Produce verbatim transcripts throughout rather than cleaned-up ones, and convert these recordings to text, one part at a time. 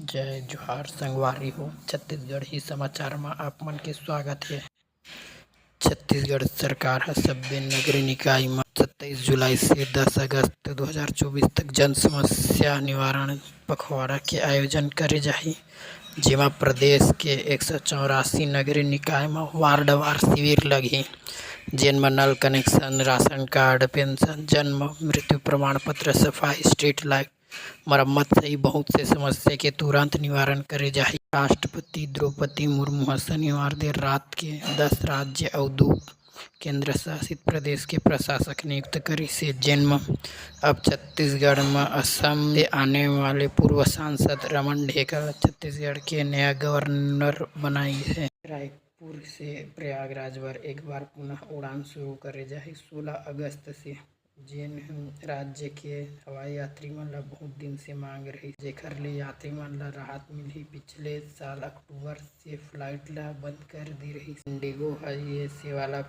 जय जोहार संगवारी हो, छत्तीसगढ़ी समाचार म आप मन के स्वागत हे। छत्तीसगढ़ सरकार ह सब्बे नगरीय निकाय म सत्ताईस जुलाई से दस अगस्त दो हज़ार चौबीस तक जन समस्या निवारण पखवाड़ा के आयोजन करे जाही, जेमा प्रदेश के एक सौ चौरासी नगरीय निकाय म वार्डवार शिविर लगही, जेन म नल कनेक्शन, राशन कार्ड, पेंशन, जन्म मृत्यु प्रमाण पत्र, सफाई, स्ट्रीट लाइट, मरम्मत सही बहुत से समस्या के तुरंत निवारण करे जाही। राष्ट्रपति द्रौपदी मुर्मू ह शनिवार देर रात के दस राज्य अउ दू केंद्र शासित प्रदेश के प्रशासक नियुक्त करिस हे, जेन म अब छत्तीसगढ़ म असम से आने वाले पूर्व सांसद रमन ढेका ल छत्तीसगढ़ के नया गवर्नर बनाई हे। रायपुर से प्रयागराज बर एक बार पुनः उड़ान शुरू करे जाही सोलह अगस्त से, जेन राज्य के हवाई यात्री मन ल बहुत दिन से मांग रही, जेखर ले यात्री मन ल राहत मिलही। पिछले साल अक्टूबर से फ्लाइट ल बंद कर दी रही। इंडिगो ह ये सेवा ल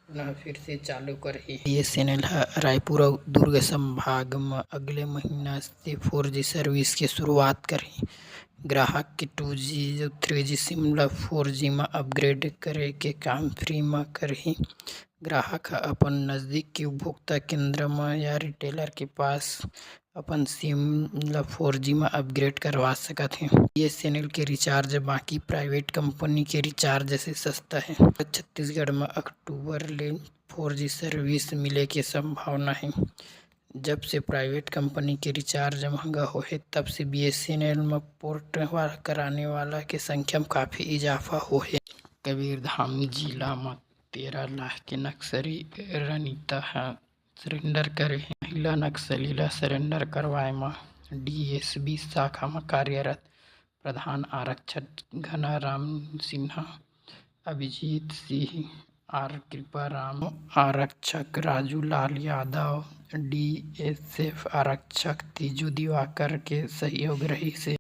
पुनः फिर से चालू करही। बीएसएनएल ह रायपुर अउ दुर्ग संभाग म अगले महीना से फोर जी सर्विस के शुरुआत करही। ग्राहक के टू जी अउ थ्री जी सिम ल फोर जी म अपग्रेड करे के काम फ्री म करही। ग्राहक ह अपन नजदीक के उपभोक्ता केंद्र म या रिटेलर के पास अपन सिम ल फोर जी म अपग्रेड करवा सकत हे। बीएसएनएल के रिचार्ज बाकी प्राइवेट कंपनी के रिचार्ज से सस्ता हे। छत्तीसगढ़ म अक्टूबर ले फोर जी सर्विस मिले के संभावना हे। जब से प्राइवेट कंपनी के रिचार्ज महंगा होहे, तब से बीएसएनएल म पोर्ट वा-, कराने वाला के संख्या म काफी इजाफा होहे। कबीरधाम जिला म तेरह लाख के नक्सली रनिता ह सरेंडर करे हे। महिला नक्सली ल सरेंडर करवाए म डीएसबी शाखा म कार्यरत प्रधान आरक्षक घनाराम सिन्हा, अभिजीत सिंह, आर कृपाराम, आरक्षक राजू लाल यादव, डीएसएफ आरक्षक तीजू दिवाकर के सहयोग रहिस हे।